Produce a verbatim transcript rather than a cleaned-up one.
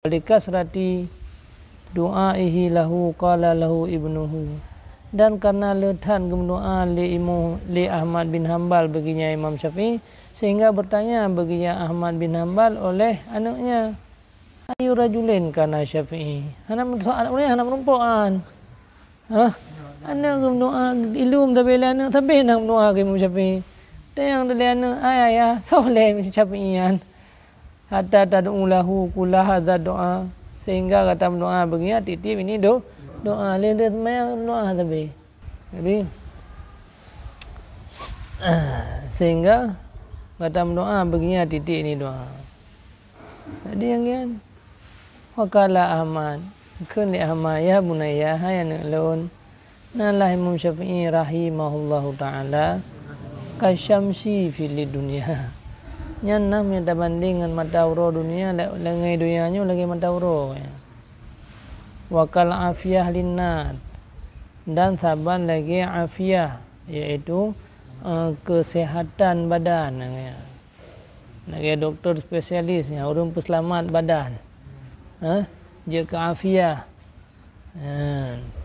Likasrati du'aihi lahu qala lahu ibnuhu. Dan karena le that geumeudoá lé Imam, lé Ahmad bin Hambal bagi nyan Imam Syafi'i, sehingga bertanya bagi nyan Ahmad bin Hambal oleh aneuëknya, "Ayu rajulin kana Syafi'i?" Hana meusoal, uleh hana meurumpok an. Hah? Aneuëk geumeudoá, ilum tabela aneuëk, sabe na meudoá keu Imam Syafi'i. Tayang tabela aneuëk, "Ai ayah, soe lé Syafi'i nyan?" Hatta tad'u lahu kulla hadza doa, sehingga gata meudoá beungiat tieb-tieb ini do-, doa. Lé, lé seumayang doa sabe. Jadi, sehingga gata meudoá beungiat tieb-tieb ini doa. Jadi, nyang nyan, wa qala Ahmad, kheun lé Ahmad, "Ya bunayya, hai aneuëk lôn, na lah Imam Syafi'i rahimahullahu ta'ala kasyamsi fil dunya." Nyan na meunyo tabandeng ngon mata uroe dunia, la-, lagée dunia nyoe lagée mata uroe. Wa kal afiyah linnas, dan saban lagée afiyah, yaitu, eh, kesehatan badan. Lagée doktor spesialis, ya, ureuëng peuseulamat badan. Eh, jeuet keu afiyah. Eh,